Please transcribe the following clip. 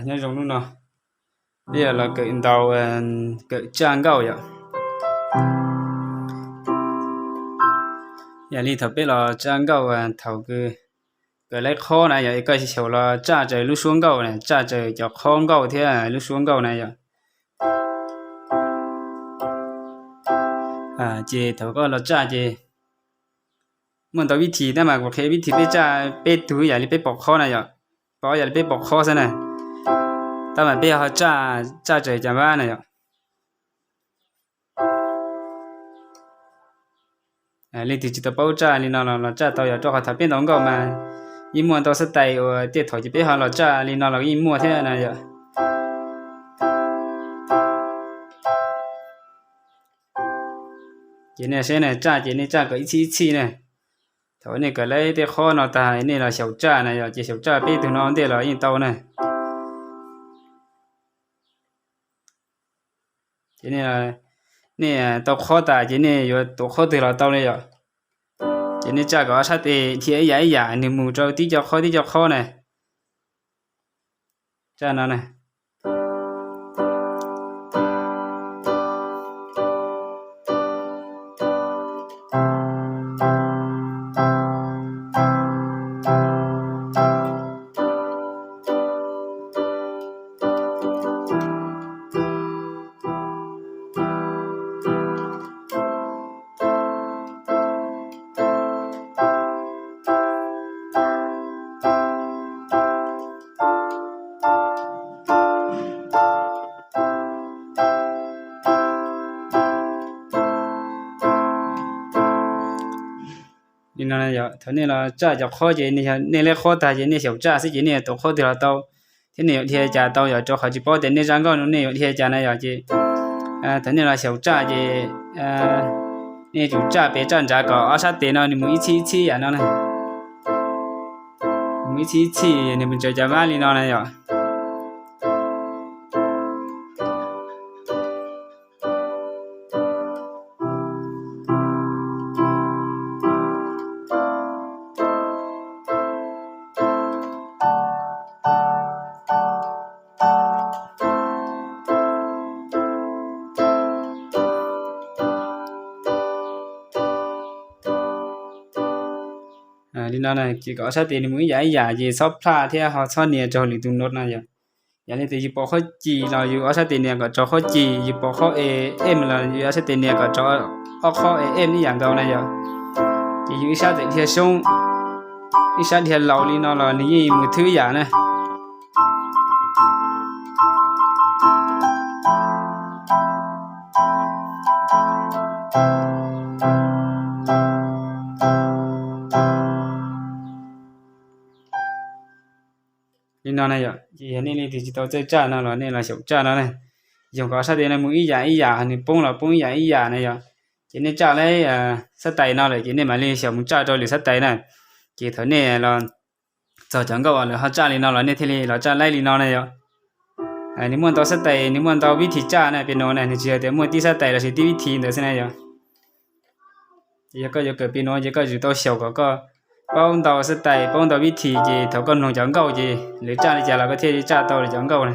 Nyob zoo hnub no peb yuav los kawm ntaus, kawm tsaj nkauj yom. Yog li thaum peb los tsaj nkauj, thaum kawg kawm laib qhob na yog koj xyaum los tsaj tsawg lub suab nkauj na, tsaj tsawg cov qhob nkauj thiab lub suab nkauj na yom. Ces thaum koj los tsaj ces muaj ntau vib thib tab mas kuv qhia vib thib peb tsaj peb tug yam li peb pom qhob na yom. Pom yam li peb pom qhob xwb na. Tab mas peb ho tsaj, tsaj tsawg cov vab na yom. Leej twg tsis tau paub tsaj li no los los tsaj tau yom, rau qhov thaum peb ntaus nkauj mas yeej muaj ntau xab tais uas tej thaum ces peb ho los tsaj li no los yeej muaj thiab na yom. Ces nej saib na, tsaj ces nej tsaj kom ib txhij ib txhij na. Thaum nej kawm laib tej qhob no tag nej los xyaum tsaj na yom, ces xyaum tsaj peb tug no ntej los yeej tau na. Ces nej tau qhob tas ces nej yuav tuav qhob twg los tau li yom. Ces nej tsaj kom ob sab tes dhia ib yam ib yam, nws mus rau tib co qhob tib co qhob na. Tsaj no na. Li no yom, thaum nej los tsaj cov qhob ces nej laib qhob tag ces nej xyaum tsaj xwb ces nej yuav tuav qhob twg los tau, thiab nej yuav dhia cas tau yom, rau qhov tsis paub tias nej zaj nkauj no nej yuav dhia cas na yom. Ces thaum nej los xyaum tsaj ces nej yuav tsum tsaj pem tsaj nrad kom ob sab tes no nws mus ib txhij ib txhij yam no na. Mus ib txhij ib txhij nws mus ntsaws cov vab li no na yom. Li no ces kom ob sab tes nws mus ib yam ib yam ces txhob plaj thiab ho txhob nias raug lwm tus not no yom. Yog li tias yus pom qhob ci los yus ob sab tes nias kom raug qhob ci, yus pom qhob e em los yus ob sab tes nias kom raug ob qhob e em ib yam nkaus na yom. Ces yus ib sab tes dhia soob, ib sab dhia laus li no los nws yeej mus thwb ib yam na. Li no na yom, ces yog nej leej twg tsis tau txawj tsaj no los nej los xyaum tsaj no na. Yoog kom ob sab tes no mus ib yam ib yam, nws poob los poob ib yam ib yam na yom. Ces nej tsaj laib xab tais no lawm ces nej mam li xyaum mus tsaj rau lwm xab tais na. Ces thaum nej los txog cov nkauj lawv ho tsaj li no los nej thiaj li los tsaj laib li no na yom. Nws muaj ntau xab tais, nws muaj ntau vib thib tsaj na, piano na, nws tsis yog tias muaj tib xab tais los sis tib vib thib ntawd xwb na yom. Ces yog koj yuav kawm piano ces koj yuav tsum tau xyaum kom koj paub ntau xab tais, paub ntau vib thib, ces thaum koj mloog cov nkauj ces lawv tsaj li cas los koj thiaj li tsaj tau lawv cov nkauj na.